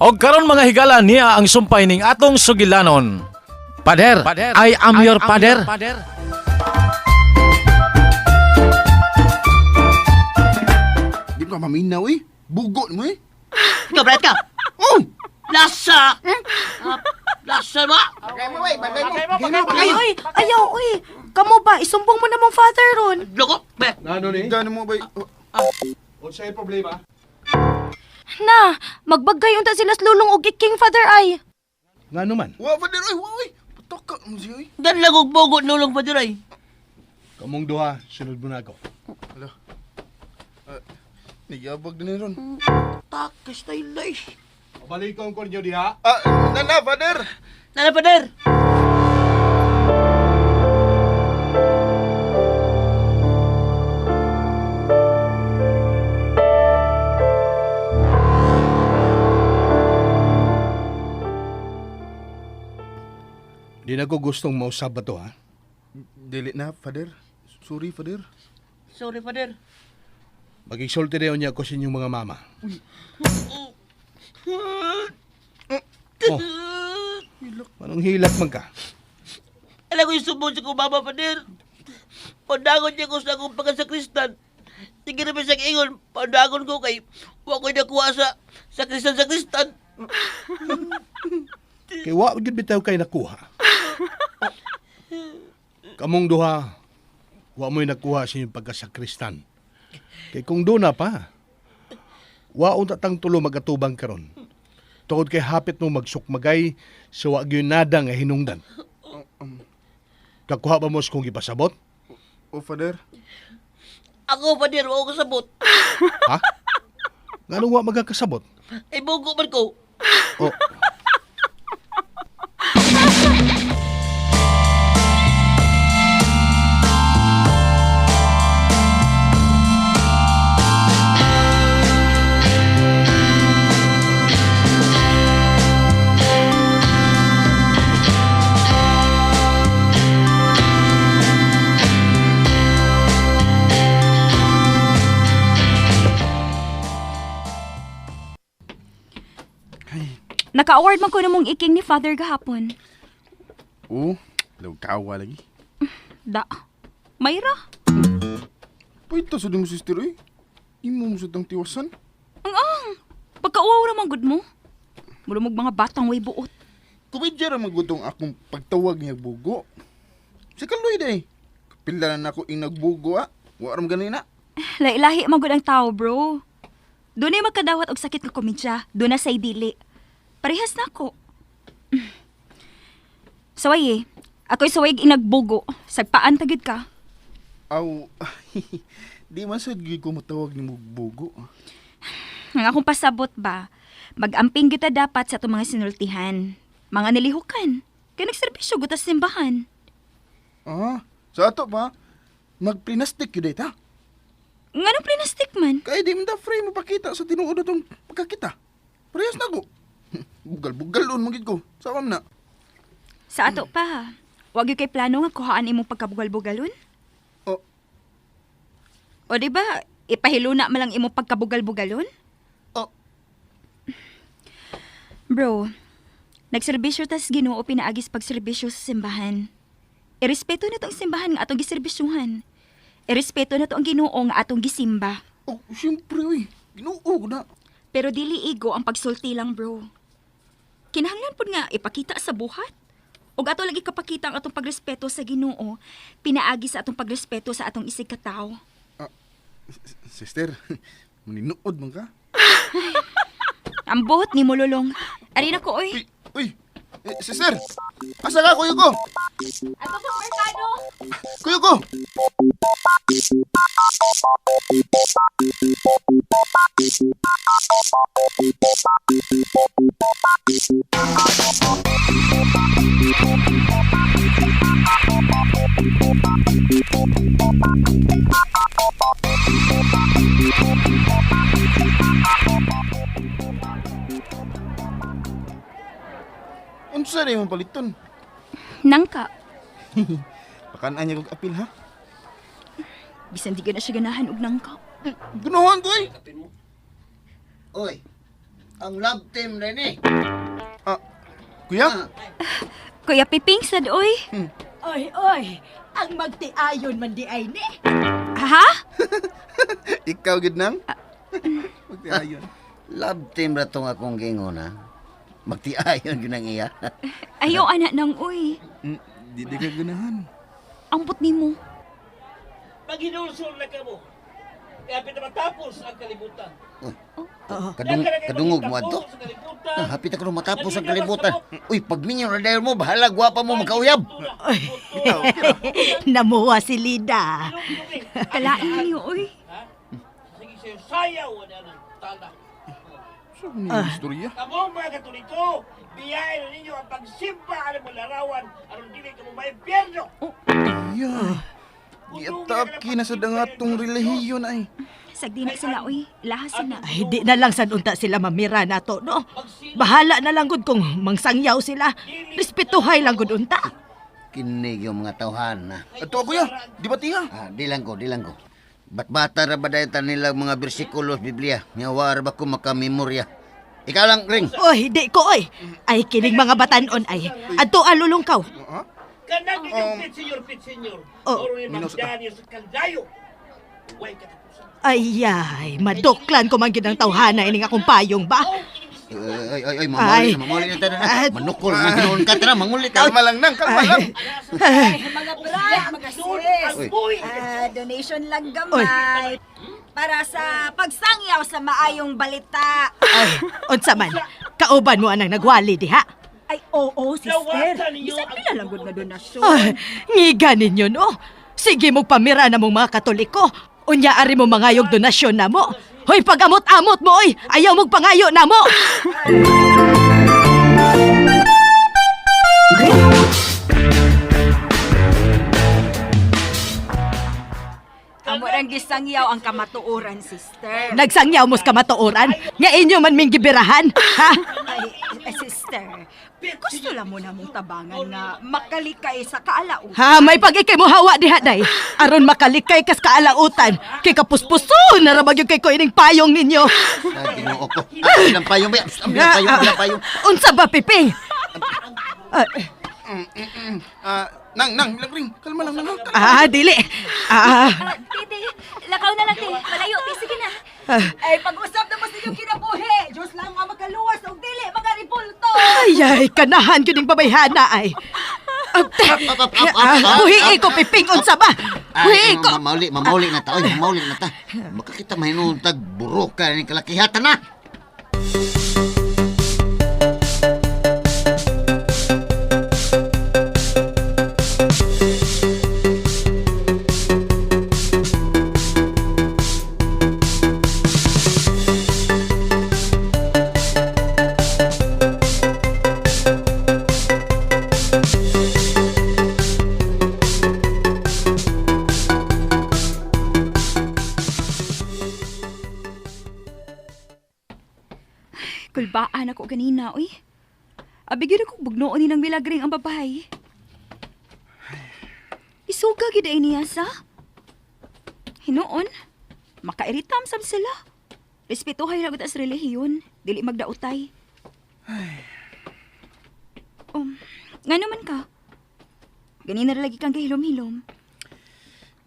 Og karon, mga higala, niya ang sumpay ning atong sugilanon. Pader, I am your pader. Di ka maminaw eh. Bugo mo eh. Ikaw, Brad ka. Oh! Lasa! Ah, lasa ba? Bagay mo eh, bagay mo. Ay, ay, ayaw, uy. Kamo ba, isumbong mo namang father ron. Loko, be. Nano ni? Dano mo ba? Unsay problema? Na, magbagay unta sila sa lulong og iking, father ay. Ngano man? Wa pa din oy, wa oy. Patok ka mo siya oy. Dan lang og bugo nulong pa diray. Kamong duha, sunod mo na ako. Hala. Nagyabag din ron. Takas tayo life. Balikon ko ninyo diha. Ah, nana, father. Nana, pader. Di na ko gustong mausab ba to ha? Dili na, father. Sorry, father. Sorry, pader. Magigsulti na niya ako sa inyong mga mama. Oh. Anong hilak man ka? Alam ko yung sumbong sa kong mama, pader. Pandangon niya ko sa akong pagkasakristan. Sige naman sa ingon, pandangon ko kay wa ko'y nakuha sa sakristan-sakristan. Kay wa gyud bitaw kay nakuha. Kamong duha, wa mo'y nakuha sa inyong pagkasakristan. Kay kung doon na pa, wa unta tang tulo magatubang karon. Tungod kay hapit mo magsukmagay sa wa gyud nada nga hinungdan. Kakuha ba mo sa kong gipasabot? Oh, father. Ako, pader, wa ko kasabot. Ha? Nganong wa magkakasabot? Ay, bugo man ko. Oh. Naka-award man ko namong iking ni Father gahapon. Oh, lawkawa lagi. Da. Mayra. Pwede sa mo sister oy. Imo mo sa tang tiwasan. Ang ang. Pagkauwaw ra man gud mo. Murumog mga batang way buot. Kumidya ra magutong akong pagtawag niya bugo. Sa kaloy day. Kapila na nako ing nagbugo ah. Wa ram ganina. Lahi-lahi man gud ang tao, bro. Dunay magkadawat og sakit nga komedya, doon na say dili. Parehas na ako. Saway eh. Ako'y saway inagbugo. Sagpaan ta gyud ka. Aw, di man sad gyud ko matawag ni bugo. Ang akong pasabot ba, magamping kita dapat sa itong mga sinultihan. Mga nilihukan. Kaya nagserbisyo gud ta sa simbahan. Ah, sa ato pa, magplinastik yun ta. Nganong plinastik man? Kaya di man ta free mo pakita sa tinuod atong pagkakita. Parehas na ko. Bugal-bugal doon magid ko. Sa na. Sa ato pa, wag gyud kay plano nga kuhaan imong pagkabugal-bugalon. Oh. O di ba, ipahiluna man lang imong pagkabugal-bugalon? Oh. Bro, nagserbisyo tas Ginoo pinaagis pagserbisyo sa simbahan. Irespeto na tong simbahan nga atong giserbisyuhan. Irespeto na to ang Ginoo nga atong gisimba. Oh, siyempre uy. Ginoo ko na. Pero dili igo ang pagsulti lang, bro. Kinahanglan pud nga ipakita sa buhat. Ug ato lagi kapakita ang atong pagrespeto sa Ginoo, pinaagi sa atong pagrespeto sa atong isig katawo. Sister, maninuod man ka. Ang buhot ni Mululong. Ari na ko, oy. Uy, uy. Eh, sister, asa ka kuyo ko? Ato ko merkado. Kuyo ko. Unsa na imong paliton? Nangka. Pakanaan niya kog apil ha. Bisan di ka na siya ganahan og nangka. Ganahan ko eh. Oy. Ang love team rin eh. Ah, kuya? Kuya Piping, sad oy. Oy, oy, ang magtiayon man di ay ni. Ha? Ikaw gid nang? Magtiayon. Love team ra tong akong gingon ha. Magtiayon gyud ang iya. Ayaw ana nang oy. Di ka ganahan. Ambot nimo. Paghinulsol na kamo. Kaya matapos ang kalibutan. Kadung kadungog mo adto. Sa kalibutan. Ah, hapit ako nung matapos ang kalibutan. Uy, pagminyo na dahil mo, bahala gwapa mo magkauyab. Namuha si Lida. Kalain ninyo oy. Sige sa'yo, sayaw na ng tala. Sa ni istorya? Kamo mga Katoliko, biyain na ninyo ang pagsimba aron mo larawan aron dili kamo maimpyerno. Yeah. Giatake na sa dangatong relihiyon ay. Sagdi na sila oy. Lahas na. Ay, di na lang sad unta sila mamira nato, no? Bahala na lang gud kung mangsangyaw sila. Respetuhay lang gud unta. Kinig yung mga tawhan na. Ato kuya, di ba tiya? Ah, di lang ko, di lang ko. Batbata ra ba dahil nila mga bersikulos Biblia? Nga wa ra ba ko makamemorya? Ikaw lang, Ring. Oy, di ko oy. Ay kining mga batanon ay. Adto alulong kaw. Kanang inyong pit senyor, pit senyor. Oh. Oro ni Minus Mang Daniel sa Kaldayo. Way katapusan. Ay, ay, maduklan ko man gid ang tawhana ining akong payong ba. Ay, ay, ay, mamuli Ay. na, mamuli na tayo na. Ay. Manukol na ginoon ka, tara, manguli ka. Kalma lang nang, kalma lang. Mga brad, mga sis. Uy. Buhi! Ah, donation lang gamay. Para sa pagsangyaw sa maayong balita. Ay, unsa man. Kauban mo anang nagwali diha. Ay, oo, sister. Dawatan ninyo Bisan ang pila lang gud nga donasyon. Ay, ngiga ninyo no. Sige mo pamira na mong mga Katoliko. Unya ari mo mangayog donasyon na mo. Hoy, pagamot-amot mo oy. Ayaw mong pangayo na mo. Amo rang gisangyaw ang kamatuoran, sister. Nagsangyaw mos kamatuoran. Nga inyo man ming gibirahan. Ha? Ay, eh, sister. Gusto lang mo na mong tabangan nga makalikay sa kaalautan. Ha, may pag-ikay mo hawa diha day. Aron makalikay kas kaalautan. Kay kapuspuso na ra magyud kay ko ining payong ninyo. Ah, ginoo ko. Ah, bilang payong ba? Ang bilang payong, bilang payong. Unsa ba Piping? Ah, Ah, nang, nang, lang ring. Kalma lang, nang. ha? Kalma. ah, dili. Ah, Ah, titi, lakaw na lang ti. Malayo ti, sige na. Ay, pag-usap na mo sa inyong kinabuhi. Diyos lang ang makaluwas og dili mga ribulto. ay, ay, kanahan gyud ning babayhana ay. Up, up, up, up, up, Ah, buhi ko Piping unsa ba? Ah, Buhi ko. Mauli, mamauli na ta. Oy, mamauli na ta. Baka kita mahinuntag burok ka ni kalakihatan na. Kulbaan ako ganina oy. Abi gyud ako bugnoon ni nang milagring ang babae. Isuga gyud ay niya sa. Hinuon, makairitam sab sila. Respetuhay ra gud sa relihiyon, dili magdautay. Ngano man ka? Ganina ra lagi kang gahilom-hilom.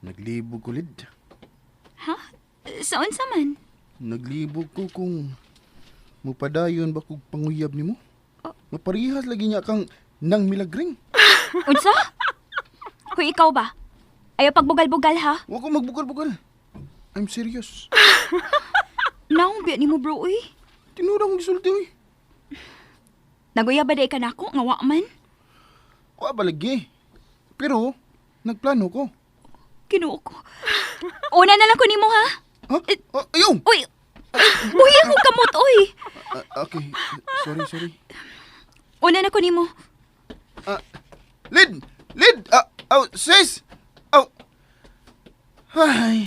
Naglibog ko, Lid. Ha? Sa unsa man? Naglibog ko kung mupadayon ba kog panguyab nimo. Maparihas lagi niya kang nang milagring. Unsa? Hoy, ikaw ba? Ayaw pagbugal-bugal ha? Wa ko magbugal-bugal. I'm serious. Naong biya nimo bro uy. Tinura kong gisulti oy. Naguya ba day ka nako nga wa man? Wa ba lagi. Pero nagplano ko. Kinuo ko. Una na lang ko nimo ha. Ha? Oh, ayaw. Uy. Uy, ako kamot uy. Ah, okay. Sorry, sorry. Una na ko nimo. Ah, Lid! Lid! Ah, oh, sis! Oh. Ay.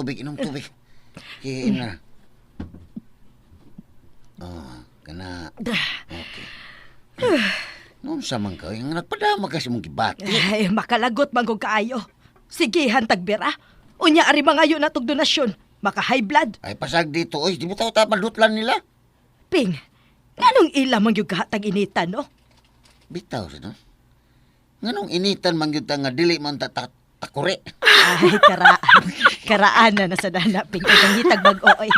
tubig, inom tubig. Sige, inom na. Oh, kana. Okay. Noon sa man ka, yung nagpadama kasi mong gibati. Ay, makalagot man kog kaayo. Sige, hantagbira. Unya ari mangayo na tog donasyon. Maka high blood. Ay, pasag dito. Oy, di mo tao tapadutlan nila. Ping, nganong ila man gyud kahatag initan, no? Bitaw sa no? Nganong initan man gyud ta nga dili man ta takuri. Ay, karaan. Karaan na nasa dana, Ping. Kay nangitag bag-o, oy.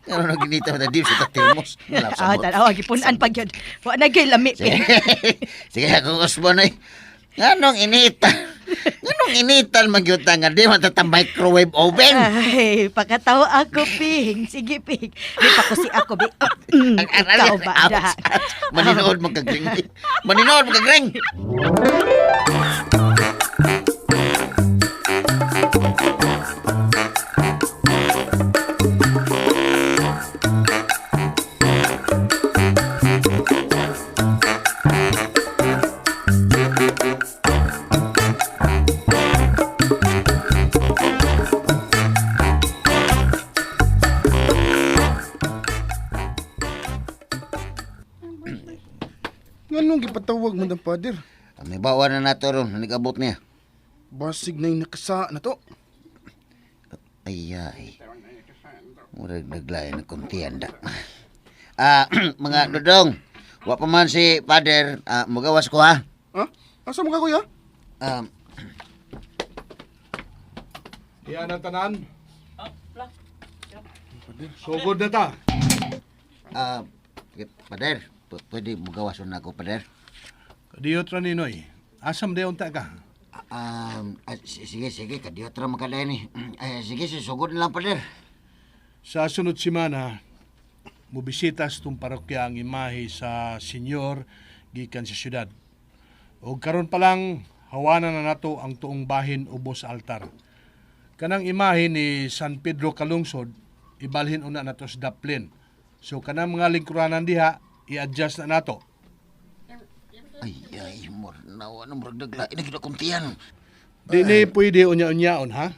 Ngano nang initan ta di sa termos. Wala sa Ah, tanawa, gipunan pa gyud. Wa na gyud lami, Sige, Ping. sige ako usbon ay. Nganong initan? Nganong initan man gyud ta nga di man ta ta microwave oven? Ay, pakatawa ako, Ping. Sige, Ping. Di pa ko si ako, Ping. Ikaw ba? Ouch, ouch. Maninood man kagring. Maninood man kagring. Nganong gipatawag mo ng Father? May bawa na nato ron, nagabot niya. Basig na yung nakasa na to. Ay, ay. Murag naglain na kuntiyanda. Ah, mga dodong, wa pa man si Father, mugawas ko ha. Ha? Asa mo ka kuya? Um, Iyan ang tanan. Sugod na ta. ah, Father, pwede mugawas na ako, Father. Kadiyot ra ni Noy. Asam dayon ta ka. Sige, sige, kadiyot ra makadayon ni. Ay, sige, susugod na lang, Father. Sa sunod semana, mobisita sa itong parokya ang imahe sa senyor gikan sa syudad. O karon pa lang, hawanan na nato ang tuong bahin ubos sa altar. Kanang imahe ni San Pedro Calungsod, ibalhin una nato sa Daplin. So kanang mga lingkuranan diha, i-adjust na nato. Ay, ay, mur, nawa na murag naglain na gyud akong tiyan. Di ni pwede unya-unyaon, ha?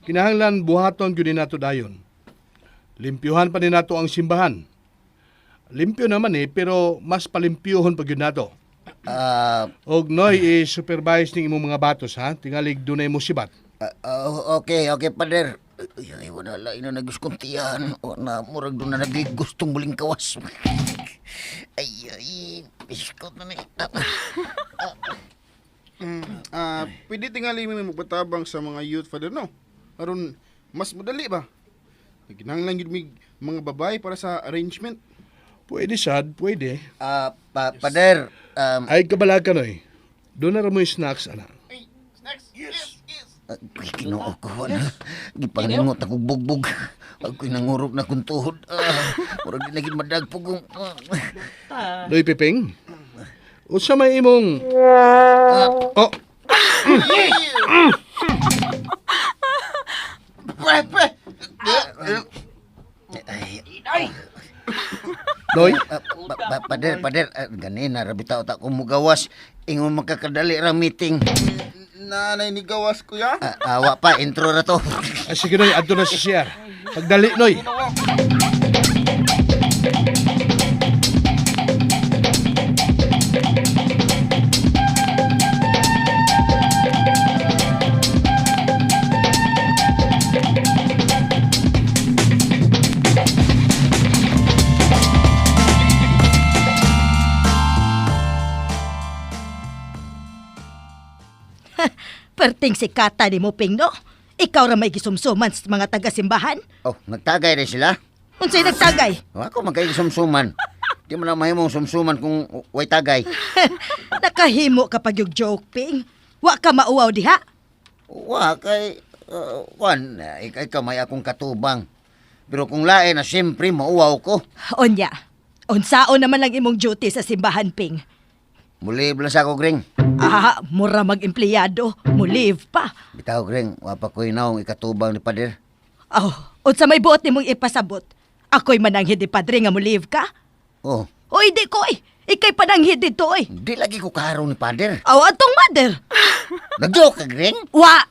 Kinahanglan buhaton gyud ni nato dayon. Limpyuhan pa ni nato ang simbahan. Limpyo naman eh, pero mas palimpyuhon pa gyud nato. Ah, Og Noy, i-supervise ning imong mga batos ha. Tingalig dunay mo sibat. Okay, okay, Father. Ay, ay, wala lain na nagustong tiyan. Wala, murag doon na nagigustong muling kawas. Ay, ay, biskot na ni. Pwede tingali may magpatabang sa mga youth, Father, no? Aron, mas madali ba? Nagkinahanglan gyud mig mga babae para sa arrangement. Pwede sad, pwede. Father, Ay kabala ka Noy. Doon na ra mo yung snacks ana. ay, Ginoo ko, wala. Gipangingot akong bugbog. Ako'y nangurog na kong tuhod. Murag di naging madagpog kong... Noy Piping. Unsa may imong Oh, Pre, pre! Ay, Noy, Pader, pader, ganina, rabita ta ko mugawas. Ingon makakadali ra meeting. Nanay ni gawas, kuya. Awa pa, intro ra to. Ah, sige Noy, adto na sa CR. Pagdali Noy. Perting sikata ni mo, Ping, no? Ikaw ra may gisumsuman sa mga taga-simbahan. Oh, nagtagay rin sila. Unsay nagtagay? Oh, ako man kay sumsuman. Di man na mahimong sumsuman kung way tagay. Nakahimo kapag yung joke, Ping. Wa ka mauwaw diha. Wa kay kwan, ikaw may akong katubang. Pero kung lain na siyempre mauwaw ko. Onya, unsaon naman lang imong duty sa simbahan, Ping. Muli bala sa ako, Gring. Ah, mura mag-empleyado. Mo-leave pa. Bitaw, Gring, wa pa ko'y naong ikatubang ni Pader. Oh, unsa may buot nimong ipasabot? Ako'y mananghid ni padre nga mo-leave ka? Oh, Oy, di ko eh. Ika'y pananghid dito eh. di lagi ko kaharong ni Pader. Aw, atong mother. Nag-joke ka, Gring? Wa!